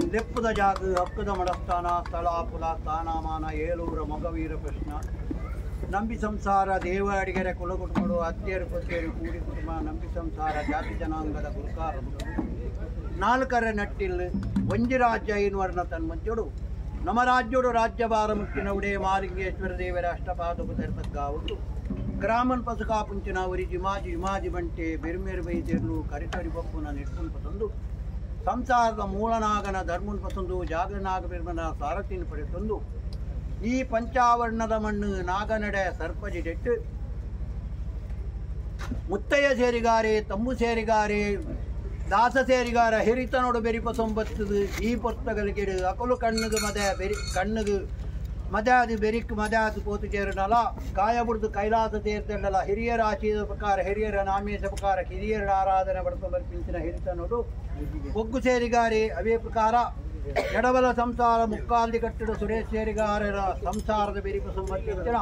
ಲೆಪ್ಪುದ ಜಾಗ ಹಕ್ಕದ ಮಡಸ್ಥಾನ ಸ್ಥಳ ಪುಲ ಸ್ಥಾನಮಾನ ಏಲೂರ ಮೊಗವೀರ ಪ್ರಶ್ನ ನಂಬಿ ಸಂಸಾರ ದೇವ ಅಡಿಗೆರೆ ಕುಲ ಕುಟುಂಬಡು ಅತ್ಯರು ಪತ್ಯರು ಕೂಡಿ ಕುಟುಂಬ ನಂಬಿ ಸಂಸಾರ ಜಾತಿ ಜನಾಂಗದ ಗುರುಕಾರ ನಾಲ್ಕರ ನಟ್ಟಿಲ್ ಒಂಜಿ ರಾಜ್ಯ ಐನೂರ್ನ ತನ್ಮಂಚೋಡು ನಮ್ಮ ರಾಜ್ಯೋಡು ರಾಜ್ಯಭಾರ ಮುಕ್ತಿನ ಉಡೇ ಮಾಲಿಂಗೇಶ್ವರ ದೇವರ ಅಷ್ಟಪಾದಕು ತೆರತಗ್ಗಾವುದು ಗ್ರಾಮನ್ ಪಸುಕಾಪುಂಚಿನ ಉರಿ ಜಿಮಾಜಿ ಇಮಾಜಿ ಬಂಟೆ ಬೆರುಮೇರು ಬೈದೇರ್ಲು ಕರಿತರಿ ಬೊಪ್ಪುನ ನೆಟ್ಟುನ್ ಪತಂದು ಸಂಸಾರದ ಮೂಲನಾಗನ ಧರ್ಮನ್ ಪತಂದು ಜಾಗನಾಗ ಬೆರ್ಮನ ಸಾರಥಿನ ಪಡೆತಂದು ಈ ಪಂಚಾವರ್ಣದ ಮಣ್ಣು ನಾಗನಡೆ ಸರ್ಪಜಿಡೆಟ್ಟು ಮುತ್ತಯ್ಯ ಸೇರಿಗಾರೆ ತಂಬು ಸೇರಿಗಾರೆ ದಾಸ ಸೇರಿಗಾರ ಹಿರಿತನೋಡು ಬೆರಿಪ ಸೊಂಬತ್ತದು ಈ ಪೊರ್ತಗಳಿಗೆ ಅಕಲು ಕಣ್ಣುಗು ಮದ ಬೆರಿ ಕಣ್ಣುಗು ಮದಾದು ಬೆರಿಕ್ ಮದಾದು ಪೋತು ചേರನಲ ಕಾಯಬುಡ್ದು ಕೈಲಾಸ ತೇರ್ದಲ್ಲ ಹಿರಿಯರ ಆಶೀದ ಪ್ರಕಾರ ಹಿರಿಯರ ನಾಮೇಶ ಪ್ರಕಾರ ಹಿರಿಯರ ಆರಾಧನೆ ಪಡ್ತು ಬರ್ಪಿಂಚಿನ ಹಿರಿತನೋಡು ಒಗ್ಗು ಸೇರಿಗಾರೆ ಅವೇ ಪ್ರಕಾರ ಎಡಬಲ ಸಂಸಾರ ಮುಕ್ಕಾಲ್ದಿ ಕಟ್ಟಡ ಸುರೇಶ್ ಸೇರಿಗಾರರ ಸಂಸಾರದ ಬೆರಿಪ ಸಂಬಂಧಿಸಿದ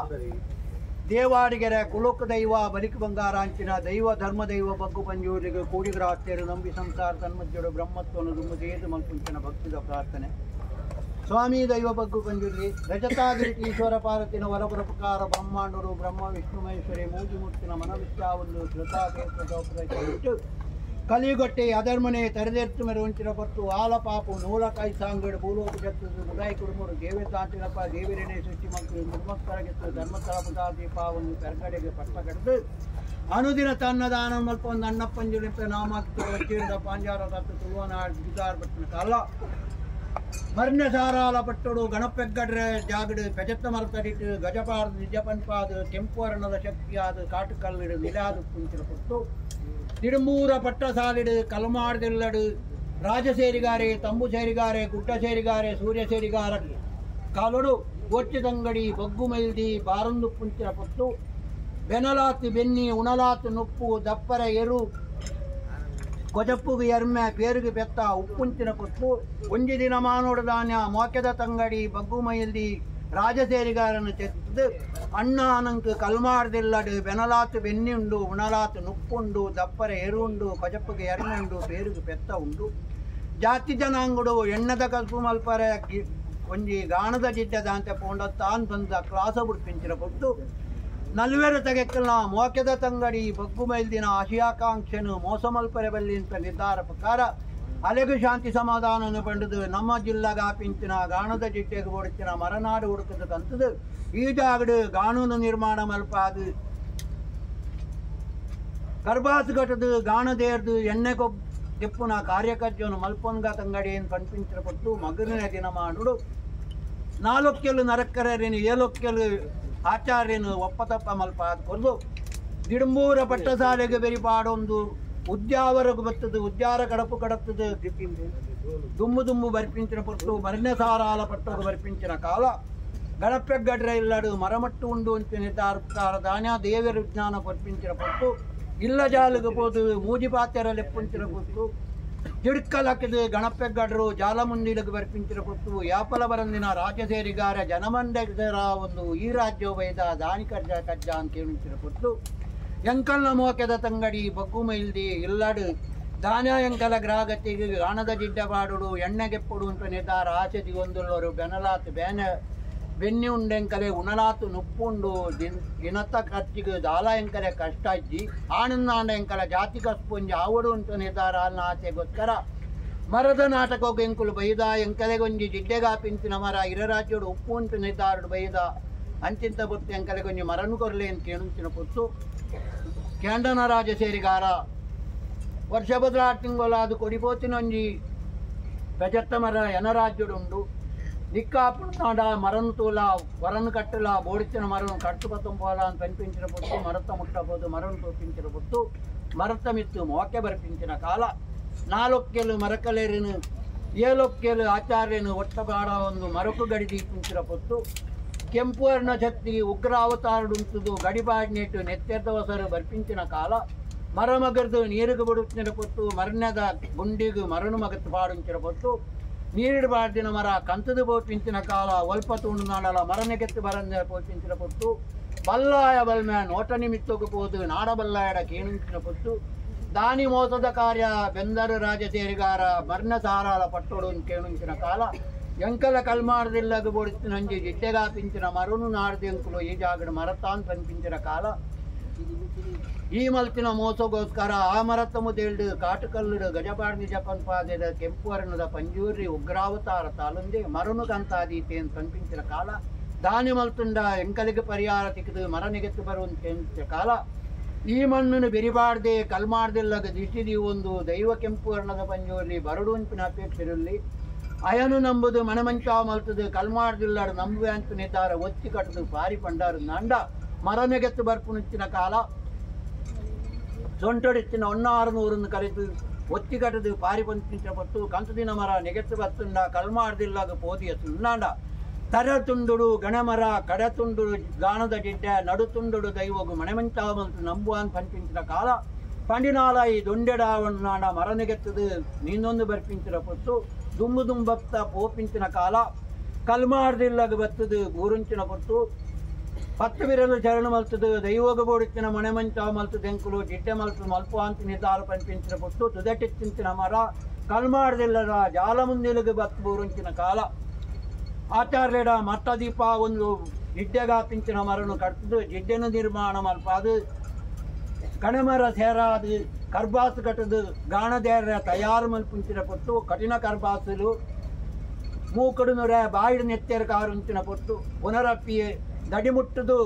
ದೇವಾಡಿಗೆರೆ ಕುಲೋಕ ದೈವ ಬಲಿಕ ಬಂಗಾರಾಂಚಿನ ದೈವ ಧರ್ಮ ದೈವ ಬಗ್ಗು ಪಂಜೂರಿಗೆ ಕೂಡಿಗ್ರಾಸ್ತೇರು ನಂಬಿ ಸಂಸಾರ ತನ್ಮಜ್ಜಡು ಬ್ರಹ್ಮತ್ವನು ದುಮ್ಮದೇದು ಮಲ್ಪುಂಚಿನ ಭಕ್ತಿದ ಪ್ರಾರ್ಥನೆ ಸ್ವಾಮಿ ದೈವ ಬಗ್ಗು ಪಂಜುರ್ಲಿ ರಜತಾಗಿರಿ ಈಶ್ವರ ಪಾರ್ವತಿನ ವರಪುರ ಪ್ರಕಾರ ಬ್ರಹ್ಮಾಂಡರು ಬ್ರಹ್ಮ ವಿಷ್ಣು ಮಹೇಶ್ವರಿ ಮೂಜಿಮೂರ್ತಿನ ಮನವಿಚ್ಛಾವನ್ನು ಶ್ರುತಾಕೇತ್ರ ಕಲಿಗೊಟ್ಟೆ ಅದರ್ಮನೆ ತರದೆರ್ತು ಮೆರವಂಚಿನ ಪಟ್ಟು ಆಲಪಾಪು ನೂಲಕಾಯಿ ಸಾಂಗಡು ಭೂಲೋಕ ಜತ್ತದು ಮುದಾಯಿ ಕುಡುಮರು ದೇವತಾಂತಿನಪ್ಪ ದೇವಿರನೇ ಸೃಷ್ಟಿ ಮಕ್ಕಳು ಮುರ್ಮಕ್ಕಳಗಿತ್ತು ಧರ್ಮಸ್ಥಳ ಪುಟಾ ದೀಪಾವನ್ನು ಪೆರ್ಗಡೆಗೆ ಪಟ್ಟ ಕಡಿದು ಅನುದಿನ ತನ್ನ ದಾನ ಮಲ್ಪ ಒಂದು ಅಣ್ಣಪ್ಪಂಜುಲಿಂಪ ನಾಮಾಕ್ತು ವಚ್ಚೀರದ ಪಾಂಜಾರ ತತ್ತು ತುಳುವನಾಡ್ ಬಿದಾರ್ ಬಟ್ಟಿನ ಕಾಲ ಮರ್ಣ ಸಾರಾಲ ಪಟ್ಟಡು ಗಣಪೆಗ್ಗಡ್ರೆ ಜಾಗಡು ಪೆಜತ್ತ ಮರತಡಿಟ್ಟು ಗಜಪಾರ್ದು ನಿಜಪನ್ಪಾದು ಕೆಂಪು ವರ್ಣದ ಶಕ್ತಿಯಾದ ಕಾಟುಕಲ್ಲಿಡು ನಿಲಾದು ಪುಂಚಿನ ಪಟ್ಟು ತಿರುಮೂರ ಪಟ್ಟ ಸಾಲಿಡು ಕಲ್ಮಾಡ್ದಿಲ್ಲಡು ರಾಜ ಸೇರಿಗಾರೆ ತಂಬು ಸೇರಿಗಾರೆ ಗುಡ್ಡ ಸೇರಿಗಾರೆ ಸೂರ್ಯ ಸೇರಿಗಾರ ಕಾಲೊಡು ಒಚ್ಚಿದಂಗಡಿ ಬಗ್ಗು ಮೈಲ್ದಿ ಬಾರಂದು ಪುಂಚಿನ ಪಟ್ಟು ಬೆನಲಾತು ಬೆನ್ನಿ ಉಣಲಾತು ನುಪ್ಪು ದಪ್ಪರ ಎರು ಕೊಜಪ್ಪುಗು ಎರ್ಮೆ ಪೇರುಗು ಪೆತ್ತ ಉಪ್ಪುಂಚಿನ ಕೊತ್ತು ಒಂಜಿ ದಿನ ಮಾನೋಡು ಧಾನ್ಯ ಮೋಕೆದ ತಂಗಡಿ ಬಗ್ಗು ಮೈಲ್ದಿ ರಾಜಸೇರಿಗಾರನು ತೆತ್ತು ಅಣ್ಣ ಅನಂಕ್ ಕಲ್ಮಾಡ್ದಿಲ್ಲಡು ಬೆನಲಾತು ಬೆನ್ನಿ ಉಂಡು ಉಣಲಾತು ನುಪ್ಪುಂಡು ದಪ್ಪರ ಎರುಂಡು ಕೊಜಪ್ಪುಗೆ ಎರ್ಮೆ ಉಂಡು ಪೇರುಗು ಪೆತ್ತ ಉಂಡು ಜಾತಿ ಜನಾಂಗುಡು ಎಣ್ಣದ ಕಲ್ಪು ಮಲ್ಪರೆ ಒಂಜಿ ಗಾಣದ ಜಿಡ್ಡದಾಂತೆ ಪೋಂಡ ತಾನ್ ಬಂದ ಕ್ಲಾಸ ಬುಡ್ಪಿಂಚಿನ ಕೊಟ್ಟು ನಲ್ವೇರು ತಗೆಕ್ಕಲ್ನ ಮೋಕೆದ ತಂಗಡಿ ಬಗ್ಗು ಮೈಲ್ದಿನ ಆಶಯಾಕಾಂಕ್ಷೆನು ಮೋಸಮಲ್ಪರೆ ಬಲ್ಲಿಂತ ನಿರ್ಧಾರ ಪ್ರಕಾರ ಅಲೆಗು ಶಾಂತಿ ಸಮಾಧಾನನು ಪಂಡದು ನಮ್ಮ ಜಿಲ್ಲಾಗಾಪಿಂಚಿನ ಗಾಣದ ಜಿಟ್ಟೆಗೆ ಓಡಿಚಿನ ಮರನಾಡು ಹುಡುಕದ ಕಂತದು ಈ ಜಾಗಡು ಗಾನೂನು ನಿರ್ಮಾಣ ಮಲ್ಪಾದು ಕರ್ಬಾಸು ಘಟದು ಗಾಣದೇರ್ದು ಎಣ್ಣೆ ಕೊಪ್ಪುನ ಕಾರ್ಯಕರ್ಜನು ಮಲ್ಪೊನ್ಗ ತಂಗಡಿ ಏನು ಕಣ್ಪಿಂಚಿನ ಕೊಟ್ಟು ಮಗನ ದಿನ ಮಾಡುಡು ನಾಲ್ಕೆಲು ನರಕ್ಕರೇನು ಏಲೊಕ್ಕೆಲು ಆಚಾರ್ಯನು ಒಪ್ಪತಪ್ಪ ಮಲ್ಪಾದ ಕೊರ್ದು ದಿಡುಂಬೂರ ಪಟ್ಟಸಾಲೆಗೆ ಬೆರಿಪಾಡೊಂದು ಉದ್ಯಾವರಗು ಬತ್ತದು ಉದ್ಯಾರ ಕಡಪು ಕಡತ್ತದು ದುಮ್ಮು ದುಮ್ಮು ಬರ್ಪಿಂಚಿನ ಪೊಟ್ಟು ಮರಣ್ಯ ಸಾರಾಲ ಪಟ್ಟకు ಬರ್ಪಿಂಚಿನ ಕಾಲ ಗಣಪೆಗ್ಗಡ್ರೆ ಇಲ್ಲಡು ಮರಮಟ್ಟು ಉಂಡು ಅಂತ ನಿರ್ಧಾರ ದಾನ ದೇವರ ವಿಜ್ಞಾನ ಬರ್ಪಿಂಚಿನ ಪೊಟ್ಟು ಇಲ್ಲ ಜಾಲುಗೆ ಪೋದು ಮೂಜಿ ಪಾತ್ಯರ ಲೆಪ್ಪುಂಚಿನ ಪೊಟ್ಟು ಜಿಡ್ಕಲಕಿದು ಗಣಪೆಗ್ಗಡ್ರು ಜಾಲಮುಂದಿಲಗೆ ಬರ್ಪಿಂಚಿನ ಪೊಟ್ಟು ಯಾಪಲ ಬರಂದಿನ ರಾಜಸೇರಿಗಾರ ಜನಮಂಡರ ಒಂದು ಈ ರಾಜ್ಯ ಬೈದ ದಾನಿ ಕಜ್ಜ ಕಜ್ಜ ಅಂತ ಕೇಳಿಂಚಿನ ಪೊಟ್ಟು ಎಂಕಲ್ನ ಮೋಕೆದ ತಂಗಡಿ ಬಗ್ಗು ಮೈಲ್ದಿ ಇಲ್ಲಡು ದಾನ ಎಂಕಲ ಗ್ರಾಹಕತಿಗೆ ಗಾಣದ ಜಿಡ್ಡ ಬಾಡುಡು ಎಣ್ಣೆಗೆಪ್ಪುಡು ಅಂತ ನಿರ್ಧಾರ ಆಸೆ ಒಂದುಳ್ಳವರು ಬೆನಲಾತು ಬೇನೆ ಬೆನ್ನಿ ಉಂಡೆಂಕಲೆ ಉಣಲಾತು ನುಪ್ಪುಂಡು ದಿನತ್ತ ಖರ್ಚಿಗೆ ದಾಲ ಎಂಕಲೆ ಕಷ್ಟ ಇಜ್ಜಿ ಆನಂದಾಂಡ ಎಂಕಲ ಜಾತಿ ಕಸ್ಪುಂಜಿ ಆವಡು ಅಂತ ನಿರ್ಧಾರ ಅನ್ನ ಆಸೆಗೋಸ್ಕರ ಮರದ ನಾಟಕೋಗ ಎಂಕುಲು ಬೈದ ಎಂಕಲೆಗೊಂಜಿ ಜಿಡ್ಡೆಗಾಪಿಂಚಿನ ಮರ ಇರರಾಜ್ಯೋಡು ಉಪ್ಪು ಅಂತ ನಿರ್ಧಾರಡು ಬೈದ ಅಂಚಿಂತ ಬೊತ್ತು ಎಂಕಲೆಗೊಂಜಿ ಮರನು ಕೊರ್ಲೆ ಅಂತ ಕೇಳುಂಚಿನ ಪೊತ್ತು ಕೇಂಡನ ರಾಜ ಸೇರಿಗಾರ ವರ್ಷ ಬದಲಾಟಿಂಗೊಲಾದು ಕೊಡಿಪೋತಿನೊಂಜಿ ಪೆಜತ್ತ ಮರ ಎನರಾಜ್ಯಡುಂಡು ನಿಕ್ಕಾಪುಂಡ ಮರನು ತೂಲ ವರನು ಕಟ್ಟಲ ಬೋಡಿಚಿನ ಮರನು ಕಟ್ಟು ಪತ್ತೊಂಬೋಲ ಅಂತ ಕనిపించిన పొత్తు మరత ముట్టబోదు మరను తోపించిన పొత్తు మరత మిత్తు మోకె బర్పించిన కాల నాలొక్కెలు మరకలేరిను ಏಲೊಕ್ಕೆಲು ಆಚಾರ್ಯನು ಒಟ್ಟಗಾಡ ಒಂದು ಮರಕು ಗಡಿ ದೀಪಿಂಚಿನ పొత్తు ಕೆಂಪು ವರ್ಣ ಶಕ್ತಿ ಉಗ್ರ ಅವತಾರಡುಂತುದು ಗಡಿಬಾಡ್ನೆಟ್ಟು ನೆತ್ತೆರ್ದ ಹೊಸರು ಬರ್ಪಿಂಚಿನ ಕಾಲ ಮರಮಗರ್ದು ನೀರುಗು ಬಡುತ್ತಿನ పొత్తు ಮರಣ್ಯದ ಗುಂಡಿಗು ಮರನು ಮಗತ್ತು ಪಾಡುಂಚಿನ పొత్తు ನೀರಿಡು ಬಾರ್ದಿನ ಮರ ಕಂತದು ಪೋಪಿಂಚಿನ ಕಾಲ ಒಲ್ಪ ತುಂಡು ಮರನೆಗೆತ್ತು ಬರಂದ ಪೋಪಿಂಚಿನ పొత్తు ಬಲ್ಲಾಯ ಬಲ್ಮೆ ನೋಟ ನಿಮಿತ್ತకు పోదు ನಾಡಬಲ್ಲಾಯಡ ಕೇಣುಂಚಿನ పొత్తು ದಾನಿ ಮೋಸದ ಕಾರ್ಯ ಬೆಂದರು ರಾಜಸೇರಿಗಾರ ಮರ್ಣ ಸಾರಾಲ ಪಟ್ಟೋಡು ಕೇಣುಂಚಿನ ಕಾಲ ಎಂಕಲ ಕಲ್ಮಾರ್ದಿಲ್ಲಗ ಬೊಡಿತಿನಂಜಿ ಜಿಡ್ಡೆಗಾಪಿಂಚಿನ ಮರುನು ನಾಡ್ದೆಂಕುಲು ಈ ಜಾಗಡ ಮರತಾನ್ ಪನ್ಪಿಂಚಿನ ಕಾಲ ಈ ಮಲ್ತಿನ ಮೋಸಗೋಸ್ಕರ ಆ ಮರತ ಮುದೇಲ್ಡು ಕಾಟುಕಲ್ಲುಡು ಗಜಪಾಡ್ನಿ ಜಪನ್ಪಾದೆದ ಕೆಂಪು ವರ್ಣದ ಪಂಜೂರಿ ಉಗ್ರಾವತಾರ ತಾಲುಂದೆ ಮರುನು ಕಂತಾದೀತೇನ್ ಪನ್ಪಿಂಚಿನ ಕಾಲ ದಾನಿ ಮಲ್ತುಂಡ ಎಂಕಲಿಗೆ ಪರಿಹಾರ ತಿಕ್ಕದು ಮರ ನೆಗೆತ್ತು ಬರುವಂತ ಕಾಲ ಈ ಮಣ್ಣನ್ನು ಬೆರಿಬಾರ್ದೆ ಕಲ್ಮಾರ್ದಿಲ್ಲಗ ದಿಷ್ಟಿ ಒಂದು ದೈವ ಕೆಂಪು ವರ್ಣದ ಪಂಜೂರ್ಲಿ ಬರಡುವಂಪಿನ ಅಪೇಕ್ಷೆಯಲ್ಲಿ ಅಯನು ನಂಬುದು ಮನಮಂಚ ಮಲ್ತದು ಕಲ್ಮಾರ್ದಿಲ್ಲಡು ನಂಬುವೆ ಅಂತ ನಿರ್ಧಾರ ಒತ್ತಿ ಕಟ್ಟದು ಪಾರಿ ಪಂಡಾರು ನಾಂಡ ಮರನೆಗೆತ್ತು ಬರ್ಪುನುಚ್ಚಿನ ಕಾಲ ಸೊಂಟೊಡಿತ್ತಿನ 106 ಕರೆದು ಒತ್ತಿ ಕಟ್ಟದು ಪಾರಿ ಪಂಚಿನ ಪಟ್ಟು ಕಂತದಿನ ಮರ ನೆಗೆತ್ತು ಬತ್ತುಂಡ ಕಲ್ಮಾರ್ದಿಲ್ಲಗ ಪೋದಿಯ ಸುನ್ನಾಂಡ ತರತುಂಡುಡು ಗಣಮರ ಕಡತುಂಡುಡು ಗಾಣದ ಜಿಡ್ಡ ನಡುತುಂಡುಡು ದೈವಗು ಮಣೆಮಂಚಾವಂತು ನಂಬುವಾನ್ ಪಂಪಿಂಚಿನ ಕಾಲ పండినాలాయి దొండెడావన్నాడ మరనిగెత్తదు నీందొందు బర్పించిన పొత్తు దుమ్ము దుంబప్త పోపించిన కాల కల్మార్దిల్లగ బತ್ತದು గూరుంచిన పొత్తు పత్తు విరలు చరణ మల్తుదు దైవగ బోడిచ్చిన మణెమంచ మల్తు దెంకులు జిడ్డె మల్తు మల్పు అంత నిదాలు పంపించిన పొత్తు తుదటిచ్చిన మర కల్మార్దిల్లద జాలముందిలుగు బత్తు బూరుంచిన కాల ಆಚಾರ್ಯಡ ಮಟ್ಟದೀಪ ಒಂದು ಜಿಡ್ಡೆಗಾಪಿಂಚಿನ ಮರನು ಕಟ್ಟದು ಜಿಡ್ಡೆನು ನಿರ್ಮಾಣ ಮಲ್ಪಾದು ಕಣಮರ ಸೇರಾದು ಕರ್ಬಾಸು ಕಟ್ಟದು ಗಾಣದೇರ ತಯಾರು ಮಲ್ಪುಂಚಿನ ಪೊತ್ತು ಕಠಿಣ ಕರ್ಬಾಸುಲು ಮೂಕಡು ನೊರೆ ಬಾಯಿಡು ನೆತ್ತೆರ ಕಾರುಂಚಿನ ಪೊತ್ತು ಪುನರಪ್ಪಿ ದಡಿಮುಟ್ಟದು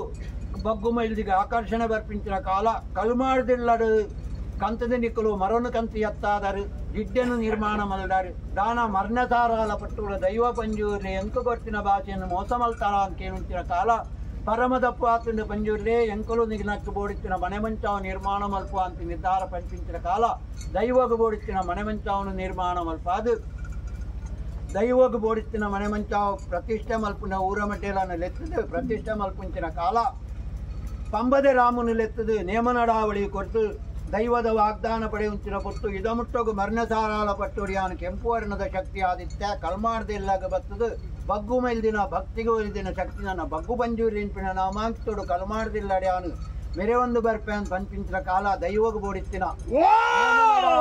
ಬಗ್ಗು ಮೈಲ್ದಿಗೆ ಆಕರ್ಷಣೆ ಬರ್ಪಿಂಚಿನ ಕಾಲ ಕಲ್ಮಾಡ್ದಿಲ್ಲಡು ಕಂತದ ನಿಕ್ಕಲು ಮರನು ಕಂತು ಎತ್ತಾದರು ಜಿಡ್ಡೆನು ನಿರ್ಮಾಣ ಮಲ್ದಾರು ದಾನ ಮರ್ಣಸಾರಾಲ ಪಟ್ಟುಗಳ ದೈವ ಪಂಜೂರ್ಲಿ ಎಂಕು ಗೊತ್ತಿನ ಭಾಷೆಯನ್ನು ಮೋಸ ಮಲ್ತಾರ ಅಂತೇನುಂಚಿನ ಕಾಲ ಪರಮದಪ್ಪು ಆತುಂಡು ಪಂಜೂರ್ಲಿ ಎಂಕಲು ನಿಗ್ನಕ್ಕು ಬೋಡಿತ್ತಿನ ಮನೆಮಂಚಾವು ನಿರ್ಮಾಣ ಮಲ್ಪ ಅಂತ ನಿರ್ಧಾರ ಪಂಪಿಂಚಿನ ಕಾಲ ದೈವಗು ಬೋಡಿತ್ತಿನ ಮನೆಮಂಚಾವನ್ನು ನಿರ್ಮಾಣ ಮಲ್ಪಾದು ದೈವಗು ಬೋಡಿತ್ತಿನ ಮನೆಮಂಚಾವು ಪ್ರತಿಷ್ಠೆ ಮಲ್ಪುನ ಊರ ಮಡ್ಡೇಲನ್ನು ಲೆತ್ತದು ಪ್ರತಿಷ್ಠೆ ಮಲ್ಪುಂಚಿನ ಕಾಲ ಪಂಬದೆ ರಾಮನು ಲೆತ್ತದು ನೇಮನಡಾವಳಿ ಕೊಟ್ಟು ದೈವದ ವಾಗ್ದಾನ ಪಡೆಯುಂಚಿನ ಪೊತ್ತು ಇದಮುಟ್ಟಗು ಮರ್ಣಸಾರಾಲ ಪಟ್ಟುಡಿಯಾನು ಕೆಂಪು ವರ್ಣದ ಶಕ್ತಿ ಆದಿತ್ಯ ಕಲ್ಮಾರ್ದಿಲ್ಲಾಗ ಬತ್ತದು ಬಗ್ಗು ಮೈಲ್ದಿನ ಭಕ್ತಿಗೂ ಒಲಿದಿನ ಶಕ್ತಿ ನನ್ನ ಬಗ್ಗು ಬಂಜೂರಿನ ನಾಮಾಂಕಿತೋಡು ಕಲ್ಮಾರ್ದಿಲ್ಲಡಿಯಾನು ಮೆರೆ ಒಂದು ಬರ್ಪೆನ್ ಪನ್ಪಿಂಚಿನ ಕಾಲ ದೈವಗು ಬೋಡಿತ್ತಿನ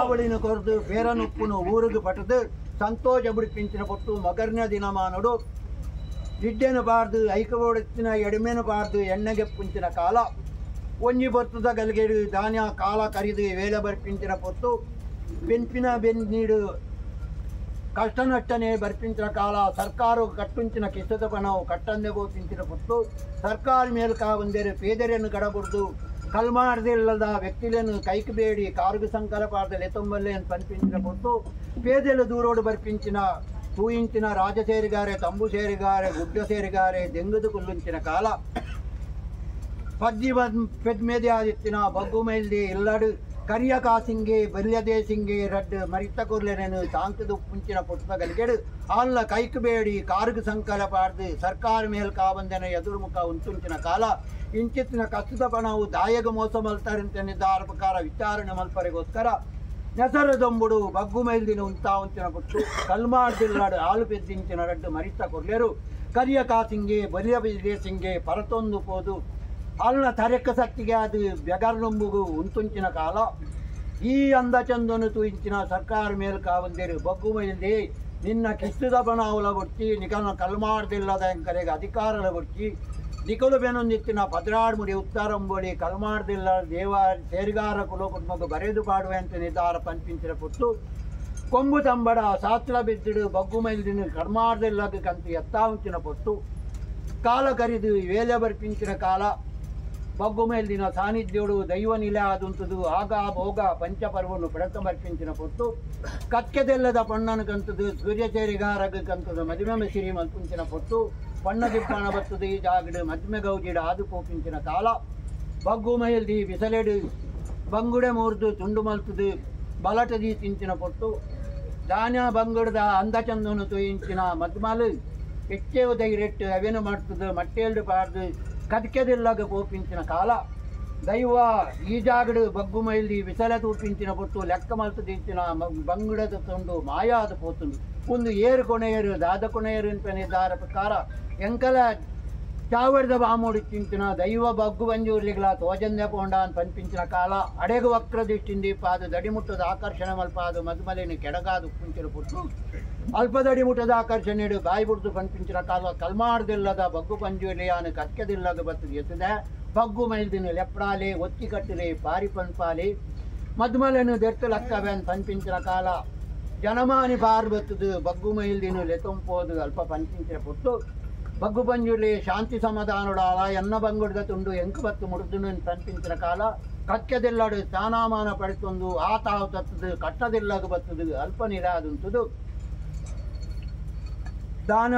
ಅವಳಿನ ಕೊರ್ದು ಬೇರನುಪ್ಪುನು ಊರುಗು ಪಟದು ಸಂತೋಷ ಬಿಡಿಪಿಂಚಿನ ಪೊತ್ತು ಮಗರ್ನ ದಿನಮಾನಡು ಜಿಡ್ಡೆನು ಬಾರ್ದು ಐಕ ಬೋಡಿತ್ತಿನ ಎಡಿಮೆನು ಬಾರ್ದು ಎಣ್ಣೆಗೆ ಪುಂಚಿನ ಕಾಲ ಒಂಜಿ ಬರ್ತದ ಗಲ್ಗೆಡು ಧಾನ್ಯ ಕಾಲ ಕರಿದು ವೇಳೆ ಬರ್ಪಿಂಚಿನ ಪೊತ್ತು ಬೆನ್ಪಿನ ಬೆನ್ ನೀಡು ಕಷ್ಟ ನಷ್ಟನೇ ಬರ್ಪಿಂಚಿನ ಕಾಲ ಸರ್ಕಾರ ಕಟ್ಟುಂಚಿನ ಕಿಸದ ಪಣವು ಕಟ್ಟಂದೆ ಗೋಪಿಂಚಿನ ಪೊತ್ತು ಸರ್ಕಾರ ಮೇಲ್ಕ ಒಂದೇರು ಪೇದರೆಯನ್ನು ಕಡಬುಡ್ದು ಕಲ್ಮಾರ್ದಿಲ್ಲದ ವ್ಯಕ್ತಿలను ಕೈకి ಬೇಡಿ ಕಾರುಗು ಸಂಕಲಪಾರ್ದ ಲೆತೊಂಬಲ್ಲೆಯನ್ನು ಪನ್ಪಿಂಚಿನ ಪೊತ್ತು ಪೇದೆಲು ದೂರೋಡು ಬರ್ಪಿಂಚಿನ ತೂಯಿಂಚಿನ ರಾಜಸೇರಿಗಾರೆ ತಂಬು ಸೇರಿಗಾರೆ ಗುಡ್ಡ ಸೇರಿಗಾರೆ ದೆಂಗದು ಕುಲ್ಲುಂಚಿನ ಕಾಲ ಪದ್ದಿ ಪೆದ್ಮೇದೆ ಆದಿತ್ತಿನ ಬಗ್ಗು ಮೈಲ್ದಿ ಇಲ್ಲಡು ಕರಿಯ ಕಾಸಿಂಗೆ ಬಲ್ಯದೇ ಸಿಂಗೆ ರಡ್ಡು ಮರಿತ ಕೊರ್ಲೆನೇನು ತಾಂಕದು ಪುಂಚಿನ ಪುಸ್ತಕಲಿಗೆಡು ಆಲ್ಲ ಕೈಕು ಬೇಡಿ ಕಾರುಗು ಸಂಕಲ ಪಾಡ್ದು ಸರ್ಕಾರ ಮೇಲ್ ಕಾಬಂದನ ಎದುರುಮುಖ ಉಂಟುಂಚಿನ ಕಾಲ ಇಂಚಿತ್ತಿನ ಕಷ್ಟದ ಪಣವು ದಾಯಗ ಮೋಸ ಮಲ್ತಾರಂತ ನಿರ್ಧಾರ ಪ್ರಕಾರ ವಿಚಾರಣೆ ಮಲ್ಪರಿಗೋಸ್ಕರ ನೆಸರದೊಂಬುಡು ಬಗ್ಗು ಮೈಲ್ದಿನ ಉಂತಾ ಉಂಚಿನ ಪುಟ್ಟು ಕಲ್ಮಾಡ್ದಿಲ್ಲಾಡು ಆಲು ಪೆದ್ದಿಂಚಿನ ರಡ್ಡು ಮರಿತ ಕೊರ್ಲೆರು ಕರಿಯ ಕಾಸಿಂಗೆ ಬಲಿಯ ಸಿಂಗೆ ಪರತೊಂದು ಪೋದು ಅಲ್ಲ ತರೆಕ್ಕ ಸತ್ತಿಗೆ ಅದು ಬೆಗರ್ನೊಂಬುಗು ಉಂತುಂಚಿನ ಕಾಲ ಈ ಅಂದ ಚಂದನು ತೂಯಿಂಚಿನ ಸರ್ಕಾರ ಮೇಲ್ ಕಾವಂದೇರು ಬಗ್ಗು ಮೈಲ್ದಿ ನಿನ್ನ ಕಿಸ್ತದ ಬಣಾವುಲ ಬೊಡ್ಚಿ ನಿಕನ ಕಲ್ಮಾಡ್ದಿಲ್ಲದ ಎಂಕರೆಗೆ ಅಧಿಕಾರಲ ಬೊಡ್ಚಿ ನಿಕಲು ಬೆನೊಂದಿತ್ತಿನ ಪದ್ರಾಡ್ಮುಡಿ ಉತ್ತರಂಬೋಳಿ ಕಲ್ಮಾಡ್ದಿಲ್ಲ ದೇವ ಸೇರಿಗಾರ ಕುಲ ಕುಟುಂಬಕ್ಕೆ ಬರೆದು ಪಾಡುವೆ ಅಂತ ನಿರ್ಧಾರ ಪಂಪಿಂಚಿನ ಪುಟ್ಟು ಕೊಂಬು ತಂಬಡ ಶಾಸ್ತ್ರ ಬಿದ್ದಿಡು ಬಗ್ಗು ಮೈಲ್ದಿನ ಕರ್ಮಾಡ್ದಿಲ್ಲದ ಕಂತು ಎತ್ತಾವಂಚಿನ ಪೊಟ್ಟು ಕಾಲ ಕರಿದು ವೇಲೆ ಬರ್ಪಿಂಚಿನ ಕಾಲ ಬಗ್ಗು ಮೇಲ್ದಿನ ಸಾನ್ನಿಧ್ಯೋಡು ದೈವ ನಿಲ ಆದುಂತದು ಆಗ ಭೋಗ ಪಂಚಪರ್ವನು ಪಡತಮರ್ಪಿಂಚಿನ ಪೊತ್ತು ಕಕ್ಕೆದೆಲ್ಲದ ಪಣ್ಣನು ಕಂತದು ಸೂರ್ಯಚೇರಿಗಾರಗ ಕಂತದು ಮದುವೆ ಸಿರಿ ಮಲ್ಪುಂಚಿನ ಪೊತ್ತು ಪಣ್ಣ ದಿಬ್ಬಣ ಬತ್ತದು ಈ ಜಾಗಡು ಮದ್ಮೆ ಗೌಜಿಡ ಆದು ಪೋಪಿಂಚಿನ ಕಾಲ ಬಗ್ಗು ಮೈಲ್ದಿ ಬಿಸಲೆಡು ಬಂಗುಡೆ ಮೂರ್ದು ತುಂಡು ಮಲ್ತದು ಬಲಟದಿ ತಿಂಚಿನ ಪೊತ್ತು ದಾನ್ಯ ಬಂಗುಡದ ಅಂದಚಂದನು ತುಯಿಂಚಿನ ಮದ್ಮಲು ಹೆಚ್ಚೇವು ಧೈರ್ಯಟ್ಟು ಅವೇನು ಮಾಡ್ತದು ಮಟ್ಟೇಲ್ಡು ಪಾಡ್ದು ಕದಕೆದಿಲ್ಲಾಗ ಕೋಪಿಂಚಿನ ಕಾಲ ದೈವ ಈ ಜಾಗಡು ಬಗ್ಗು ಮೈಲಿ ವಿಸಲ ತೂಪಿಂಚಿನ ಪೊತ್ತು ಲೆಕ್ಕ ಮಲ್ತು ದಿಂಚಿನ ಬಂಗುಡದ ತುಂಡು ಮಾಯಾದ ಪೋತುಂಡು ಒಂದು ಏರು ಕೊನೆಯರು ದಾದ ಕೊನೆಯರು ಅಂತ ನಿರ್ಧಾರ ಪ್ರಕಾರ ಎಂಕಲ ಚಾವರ್ದ ಬಾಮೋಡಿ ಚಿಂತಿನ ದೈವ ಬಗ್ಗು ಬಂಜೂರ್ಲಿಗ್ಲ ತೋಜಂದೆ ಪೋಂಡಾನ್ ಪನ್ಪಿಂಚಿನ ಕಾಲ ಅಡೆಗು ವಕ್ರ ದೃಷ್ಟಿಂದಿ ಪಾದು ದಡಿಮುಟ್ಟದ ಆಕರ್ಷಣೆ ಮಲ್ಪಾದು ಮದುಮಲೆನು ಕೆಡಗಾದು ಪುಂಚಿನ ಪುಟ್ಟು ಅಲ್ಪದಡಿ ಮುಟ್ಟದ ಆಕರ್ಷಣೆ ಬಾಯಿ ಬುಡ್ದು ಪನ್ಪಿಂಚಿನ ಕಾಲ ಕಲ್ಮಾಡ್ದಿಲ್ಲದ ಬಗ್ಗು ಪಂಜೂರ್ಲಿಯಾನು ಕಕ್ಕೆದಿಲ್ಲದ ಬತ್ತು ಎತ್ತದೆ ಬಗ್ಗು ಮೈಲ್ದಿನ ಲೆಪ್ರಾಲೆ ಒತ್ತಿ ಕಟ್ಟಲೆ ಪಾರಿ ಪನ್ಪಾಲಿ ಮದುಮಲೆನು ದೆರ್ತಲಕ್ಕವೆನ್ ಪನ್ಪಿಂಚಿನ ಕಾಲ ಜನಮಾನಿ ಬಾರ್ ಬತ್ತದು ಬಗ್ಗು ಮೈಲ್ದಿನ ಲೆತೊಂಪೋದು ಅಲ್ಪ ಪನ್ಪಿಂಚಿನ ಪುಟ್ಟು ಬಗ್ಗು ಬಂಜುಲಿ ಶಾಂತಿ ಸಮಾಧಾನುಡಾಲ ಎನ್ನ ಬಂಗುಡ್ದ ತುಂಡು ಎಂಕು ಬತ್ತು ಮುಡುದುನು ಪನ್ಪಿಂಚಿನ ಕಾಲ ಕಕ್ಕೆದಿಲ್ಲಡು ಸ್ಥಾನಮಾನ ಪಡಿತೊಂದು ಆತಾವು ತತ್ತದು ಕಟ್ಟದಿಲ್ಲಗ ಬತ್ತದು ಅಲ್ಪ ನಿರಾದುಂತುದು ದಾನ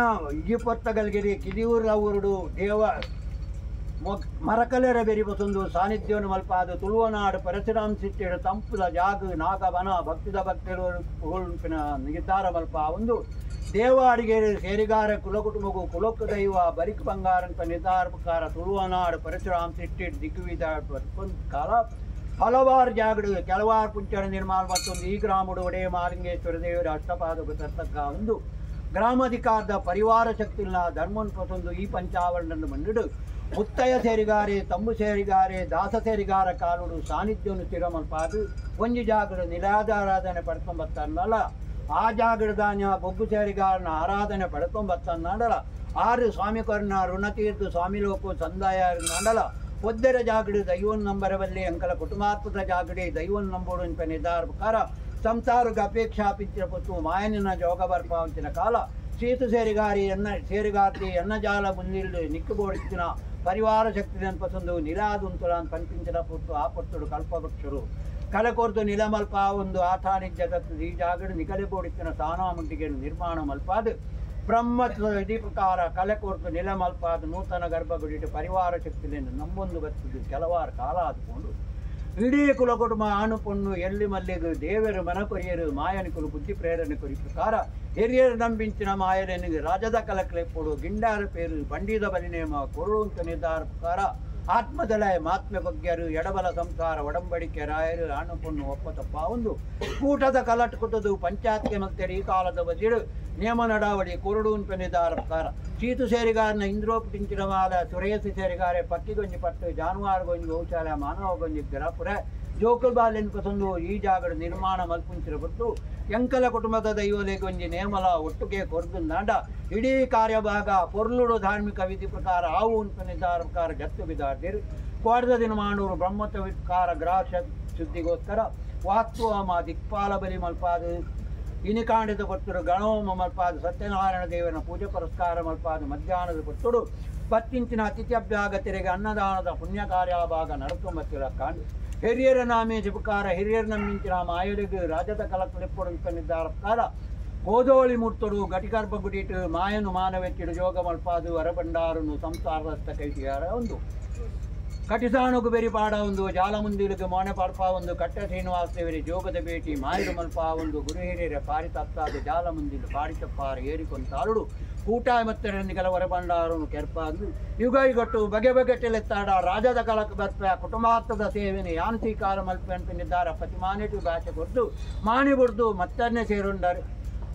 ಈ ಪೊತ್ತಗಲ್ಗಿರಿ ಕಿದಿಯೂರ ಊರುಡು ದೇವ ಮರಕಲೆರ ಬೆರಿಬಸೊಂದು ಸಾನ್ನಿಧ್ಯವನ್ನು ಮಲ್ಪಾದು ತುಳುವನಾಡು ಪರಶುರಾಮ್ ಸಿಟ್ಟಿಡು ತಂಪುದ ಜಾಗು ನಾಗವನ ಭಕ್ತಿದ ಭಕ್ತರು ನಿರ್ಧಾರ ಮಲ್ಪ ಒಂದು ದೇವಾಡಿಗೆ ಸೇರಿಗಾರ ಕುಲಕುಟುಂಬಗೂ ಕುಲಕ್ಕು ದೈವ ಬರಿಕ್ ಬಂಗಾರಂತ ನಿರ್ಧಾರ ಪ್ರಕಾರ ತುಳುವನಾಡು ಪರಶುರಾಮ್ ಸಿಟ್ಟಿಡು ದಿಗ್ವಿದ ಕಾಲ ಹಲವಾರು ಜಾಗಡು ಕೆಲವಾರು ಪುಂಚನ ನಿರ್ಮಾಣ ಮತ್ತೊಂದು ಈ ಗ್ರಾಮಡು ಒಡೆಯ ಮಾಲಿಂಗೇಶ್ವರ ದೇವರ ಅಷ್ಟಪಾದ ತರ್ತಕ್ಕ ಒಂದು ಗ್ರಾಮಾಧಿಕಾರದ ಪರಿವಾರ ಶಕ್ತಿಲ್ಲ ಧರ್ಮನ್ ಪ್ರಸೊಂದು ಈ ಪಂಚಾವರಣನ್ನು ಮಂಡಿಡು ಮುತ್ತಯ ಸೇರಿಗಾರೆ ತಂಬು ಸೇರಿಗಾರೆ ದಾಸ ಸೇರಿಗಾರ ಕಾಲುಡು ಸಾನ್ನಿಧ್ಯವನ್ನು ಸ್ಥಿರಮಲ್ಪಾದು ಒಂಜಿ ಜಾಗಡು ನಿರಾಧಾರಾಧನೆ ಪಡ್ಕೊಂಬತ್ತನ್ನಲ್ಲ ಆ ಜಾಗಡದಾನ್ಯ ಬೊಗ್ಗು ಸೇರಿಗಾರನ ಆರಾಧನೆ ಪಡ್ಕೊಂಬತ್ತನ್ನಡಲ ಆರು ಸ್ವಾಮಿ ಕರ್ಣ ಋಣತೀರ್ಥ ಸ್ವಾಮಿ ಲೋಕು ಸಂದಾಯ ನಂಡಲ ಒದ್ದರ ಜಾಗಡು ದೈವನ್ ನಂಬರವಲ್ಲಿ ಅಂಕಲ ಕುಟುಂಬಾತ್ಮದ ಜಾಗಡಿ ದೈವನ್ ನಂಬೋಡು ಅಂತ ನಿರ್ಧಾರ ಪ್ರಕಾರ ಸಂಸಾರಕ್ಕೆ ಅಪೇಕ್ಷಾಪಿಂಚಿನ ಪೊತ್ತು ಮಾಯನಿನ ಜೋಗ ಬರ್ಪಾವಂಚಿನ ಕಾಲ ಸೀತು ಸೇರಿಗಾರಿ ಎನ್ನ ಸೇರಿಗಾರ್ತಿ ಎನ್ನ ಜಾಲ ಮುಂದಿಲ್ಲು ನಿಕ್ಕುಬೋಡಿಸಿನ ಪರಿವಾರ ಶಕ್ತಿ ನೆನಪಸೊಂದು ನಿರಾದುಂತುಲಾನ್ ಪನ್ಪಿಂಚಿನ ಪೊತ್ತು ಆ ಪೊತ್ತುಡು ಕಲ್ಪವೃಕ್ಷರು ಕಲಕೊರ್ದು ನಿಲಮಲ್ಪ ಒಂದು ಆಥಾನಿಜ್ಯ ತತ್ತು ಈ ಜಾಗಡು ನಿಕಲೆ ಬೋಡಿತ್ತಿನ ಸಾನಾಮುಂಟಿಗೆ ನಿರ್ಮಾಣ ಮಲ್ಪಾದು ಬ್ರಹ್ಮ ಇಡೀ ಪ್ರಕಾರ ಕಲೆಕೊರ್ದು ನಿಲಮಲ್ಪಾದ ನೂತನ ಗರ್ಭಗುಡಿಟ್ಟು ಪರಿವಾರ ಶಕ್ತಿಯನ್ನು ನಮ್ಮೊಂದು ಬತ್ತಿದ್ದು ಕೆಲವಾರು ಕಾಲ ಆದುಕೊಂಡು ಇಡೀ ಕುಲ ಕುಟುಂಬ ಆಣು ಪೊಣ್ಣು ಎಲ್ಲಿ ಮಲ್ಲಿಗು ದೇವರು ಮನ ಕೊರಿಯರು ಮಾಯನಿಕುಲು ಬುದ್ಧಿ ಪ್ರೇರಣೆ ಕೊರಿ ಪ್ರಕಾರ ಹಿರಿಯರು ನಂಬಿಂಚಿನ ಮಾಯನಿಗೆ ರಾಜದ ಕಲಕ್ಲೆಪ್ಪುಡು ಗಿಂಡಾರ ಪೇರು ಬಂಡಿದ ಬಲಿನೇಮ ಕೊರುಳು ಅಂತ ನಿರ್ಧಾರ ಪ್ರಕಾರ ಆತ್ಮದಲಯ ಮಾತ್ಮೆ ಬಗ್ಗೆಯರು ಎಡಬಲ ಸಂಸಾರ ಒಡಂಬಡಿಕೆ ರಾಯರು ಆಣು ಪೊಣ್ಣು ಒಪ್ಪ ತಪ್ಪ ಒಂದು ಕೂಟದ ಕಲಟ್ ಕುಟದು ಪಂಚಾಯತ್ಗೆ ಮತ್ತೆ ಈ ಕಾಲದ ಬದಿಡು ನಿಯಮ ನಡಾವಳಿ ಕೊರಡು ಅಂತ ನಿರ್ಧಾರ ಪ್ರಕಾರ ಸೀತು ಸೇರಿಗಾರನ ಇಂದ್ರೋಪಟಿಂಚಿನ ಮಾಲ ಸುರೇಸು ಸೇರಿಗಾರೆ ಪಕ್ಕಿಗೊಂಜಿ ಪಟ್ಟು ಜಾನುವಾರು ಗೊಂಜಿ ಗೋಶಾಲೆ ಮಾನವ ಗೊಂಜಿ ಗರಪುರ ಜೋಕುಲ್ ಬಾಲೆನ್ ಪಸಂದು ಈ ಜಾಗಡು ನಿರ್ಮಾಣ ಮಲ್ಪುಂಚಿನ ಪಟ್ಟು ಎಂಕಲ ಕುಟುಂಬದ ದೈವಲೆಗೊಂಜಿ ನೇಮಲ ಒಟ್ಟುಗೆ ಕೊರ್ದು ನಾಡ ಇಡೀ ಕಾರ್ಯಭಾಗ ಪೊರ್ಲುಡು ಧಾರ್ಮಿಕ ವಿಧಿ ಪ್ರಕಾರ ಆವು ಅಂತ ನಿರ್ಧಾರ ಪ್ರಕಾರ ಗತ್ತು ಬಿದಾರ್ದಿರು ಕೋಡದ ದಿನ ಮಾಡೂರು ಬ್ರಹ್ಮತ್ವ ವಿಕಾರ ಗ್ರಹ ಶುದ್ಧಿಗೋಸ್ಕರ ವಾಸ್ತುವಾಮ ದಿಕ್ಪಾಲ ಬಲಿ ಮಲ್ಪಾದು ಇನಿಕಾಂಡದ ಕೊತ್ತುಡು ಗಣೋಮ ಮಲ್ಪಾದು ಸತ್ಯನಾರಾಯಣ ದೇವನ ಪೂಜೆ ಪುರಸ್ಕಾರ ಮಲ್ಪಾದು ಮಧ್ಯಾಹ್ನದ ಕೊತ್ತುಡು ಪತ್ತಿಂಚಿನ ಅತಿಥಿ ಅಭ್ಯಾಗತರಿಗೆ ಅನ್ನದಾನದ ಪುಣ್ಯ ಕಾರ್ಯಭಾಗ ನಡತು ಕಾಂಡು ಹಿರಿಯರ ನಾಮೇ ಜಪಕಾರ ಹಿರಿಯರ ನಮ್ಮಿಂಚಿನ ಮಾಯರಿಗೆ ರಾಜದ ಕಲಕಲಿಪ್ಪಡು ನಿರ್ಧಾರ ಪ್ರಕಾರ ಕೋದೋಳಿ ಮುರ್ತಡು ಘಟಿಗರ್ಭ ಗುಡಿಟು ಮಾಯನು ಮಾನವೆಚ್ಚಿಡು ಜೋಗ ಮಲ್ಪಾದು ಅರಬಂಡಾರನು ಸಂಸಾರಸ್ಥ ಕೈಟಿಯಾರ ಒಂದು ಕಟಿಸಾಣುಗು ಬೆರಿಪಾಡ ಒಂದು ಜಾಲಮುಂದಿರುಗು ಮೋನೆ ಪಾಡ್ಪ ಒಂದು ಕಟ್ಟ ಶ್ರೀನಿವಾಸ ದೇವರಿ ಜೋಗದ ಭೇಟಿ ಮಾಯರು ಮಲ್ಪ ಒಂದು ಗುರು ಹಿರಿಯರ ಪಾರಿ ತಪ್ಪಾದ ಜಾಲಮುಂದಿಲು ಪಾಡಿತಪ್ಪಾರ ಏರಿಕೊಂತಾರುಡು ಕೂಟಾಯ ಮತ್ತೆರಣಿಗಲ ಹೊರಬಂಡಾರನು ಕೆರ್ಪಾಂದು ಯುಗ ಯುಗಟ್ಟು ಬಗೆ ಬಗೆ ಟೆಲೆತ್ತಾಡ ರಾಜದ ಕಲಕ ಬರ್ಪ ಕುಟುಂಬಾರ್ಥದ ಸೇವೆನೆ ಯಾನು ಸ್ವೀಕಾರ ಮಲ್ಪೆ ಅಂತ ನಿರ್ಧಾರ ಪ್ರತಿಮಾನಿಟು ಭಾಷೆ ಕೊಡ್ದು ಮಾಣಿ ಬುಡ್ದು ಮತ್ತನ್ನೇ ಸೇರುಂಡರು.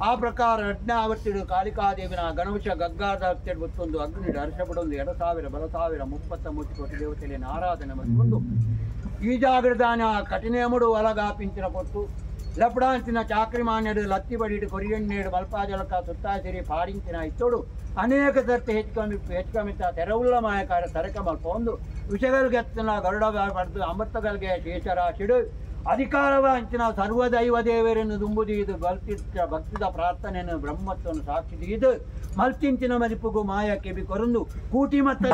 ಆ ಪ್ರಕಾರ ಅಜ್ಞಾವರ್ತಿಡು ಕಾಳಿಕಾದೇವಿನ ಗಣವಶ ಗಗ್ಗಾದಾವರ್ತಿಡು ಗೊತ್ತೊಂದು ಅಗ್ನಿಡು ಹರ್ಷಪಡೊಂದು 2000 ಬಲಸಾವಿರ 33 ಕೋಟಿ ದೇವತೆಯನ್ನು ಆರಾಧನೆ ಮಾಡಿಕೊಂಡು ಈ ಜಾಗೃದಾನ ಕಠಿಣೇಮುಡು ಒಲಗಾಪಿಂಚಿನ ಕೊಟ್ಟು ಲಪಡಾಂಚಿನ ಚಾಕ್ರಿ ಮಾನ್ಯಡು ಲತ್ತಿ ಬಡಿಡು ಕೊರಿಯಣ್ಣೇಡು ಮಲ್ಪಾಜಲಕ ಸುತ್ತಾಸಿರಿ ಪಾడించిన ಇತ್ತೋಡು ಅನೇಕ ಸರ್ತಿ ಹೆಚ್ಚುಕಮಿತ ತೆರವುಲ್ಲ ಮಾಯಕಾರ ತರಕ ಮಲ್ಪ ಒಂದು ವಿಷಗಲ್ಗೆತ್ತಿನ ಗರುಡ ಪಡೆದು ಅಮೃತಗಲ್ಗೆ ಶೇಷರಾಶಿಡು ಅಧಿಕಾರವ ಅಂಚಿನ ಸರ್ವದೈವ ದೇವರನ್ನು ದುಂಬುದೀದು ಬಲ್ತಿತ್ತ ಭಕ್ತಿದ ಪ್ರಾರ್ಥನೆಯನ್ನು ಬ್ರಹ್ಮತ್ವವನ್ನು ಸಾಕ್ಷಿದೀದು ಮಲ್ತಿಂಚಿನ ಮದಿಪುಗು ಮಾಯ ಕೆಬಿ ಕೊರಂದು ಕೂಟಿ ಮತ್ತ